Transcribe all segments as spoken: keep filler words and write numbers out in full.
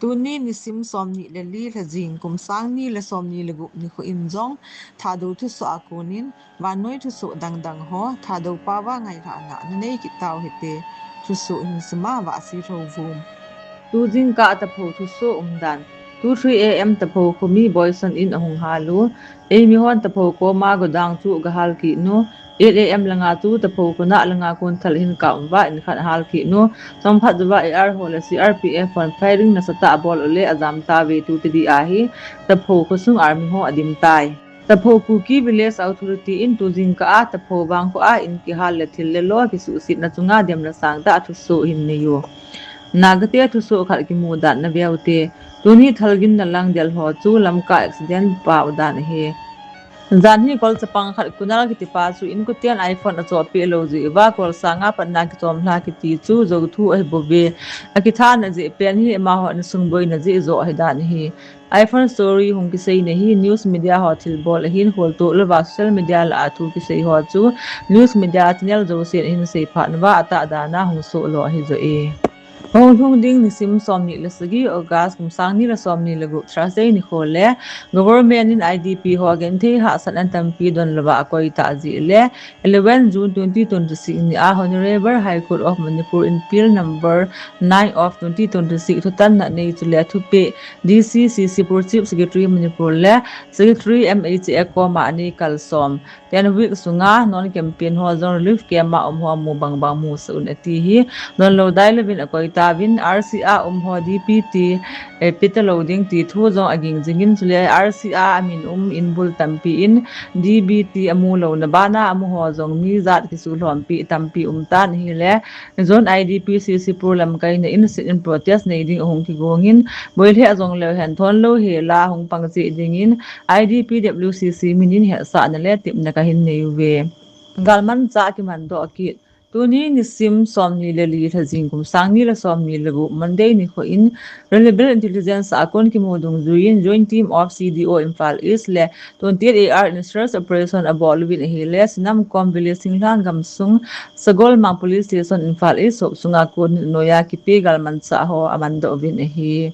Tuni nisim somni le li lha jing kum sang ni le somni le gup nikho in jong Thadou thusoh a konin vannoi thusoh dangdang ho Thadou paova ngailhahna nanei kit tau hite. Thusoh hin sima Vahsi Lhouvum. Tu jingkah Tapho thusoh umdan. Two three A M Tapho khomi boisan in ahung hal u. Eimi hon Tapho koma godang chu gahal kit nu. Eight A M langa chu Tapho khona langa kon thal hin ka um uva in khat hal kit nu. Chomkhat jouva A R ho le C R P F hon firing nasatah abol u le ajam tauve. Tu tedi ahi Tapho khosung army ho adim tai. Tapho Kuki Village Authority in tu jingkah a Tapho vangkho a in kihal le thil le lo kisuhsetna chunga demna sangtah thusoh hin nei u. Nagate thusoh khat kimu dan na veu te. Tuni thalginna lang del ho chu Lamka accident pau dan ahi. Janhi kol chapang khat Kunal kitipa chu inkoten iPhone achoh peh lou jeh uva kol sanga patna kichom lha kiti chu jou thu ahi bouve. Akithana jeh pen hi amaho insung boina jeh joh ahi dan ahi. iPhone story hung kiseina hi news media ho thilbol ahin, kholtoh louva social media lah a thu kisei ho chu news media channel jousen ahin seiphat uva atah dan a hung soh lo ahi joh e. Hung lhung ding nisim somni le sagi August kum sang ni le somni le gup Thursday nikho le government in I D P ho genthei hahsatna tampi don louva akoi tah jeh le eleven June twenty twenty-six ni a Honorable High Court of Manipur in Appeal number nine of twenty twenty-six thutanna nei chule thupeh D C C C Pur Chief Secretary Manipur le Secretary M H A koma anei kalsom. Ten week sunga non campaign ho jong relief camp a um ho mu bangbang musah un ati hi. Donlou dailouvin akoi tauvin R C a um ho D P T eh, pe talou ding ti thu jong aging jingin chule R C a amin um in bul tampi in D B T amu louna bana amu ho jong mi jat kisuhlhompi tampi um tan ahile, Zone I D P C C Pur lamkaina in sit in protest nei ding ahung kigongin, boilheh jong leu hen thon lou hela hung pang cheh dingin I D P W C C min in hetsahna le tepna kahin nei uve. Galmanchah kimandoh kit. Tuni nisim somni le li lha jing kum sang ni le somni le gup Monday nikho in Reliable Intelligence a kon kimu dungjuiyin Joint Team of C D O Imphal East le twenty-eight A R in search operation abol uvin ahile Sinamkom Village Singlhan gamsung Sagolmang Police Station Imphal East sop sunga kon noiya kipe galmanchah ho amandoh uvin ahi.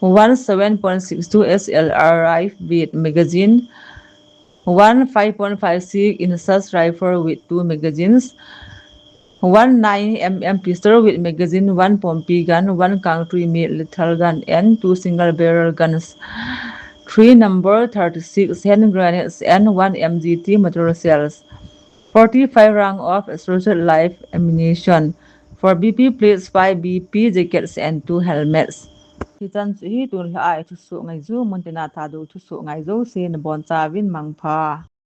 One seven point six two S L R rifle with magazine, one five point five six inches rifle with two magazines, one nine M M pistol with magazine, one pompi gun, one country made lethal gun, and two single barrel guns, three number thirty-six hand grenades, and one M G T mortar shells, forty-five round of explosive live ammunition, four B P plates, five B P jackets, and two helmets. Hichan chu hi tun lha a i thusoh ngaiju, muntina Thadou thusoh ngaiju, se nabonchauvin mangpha.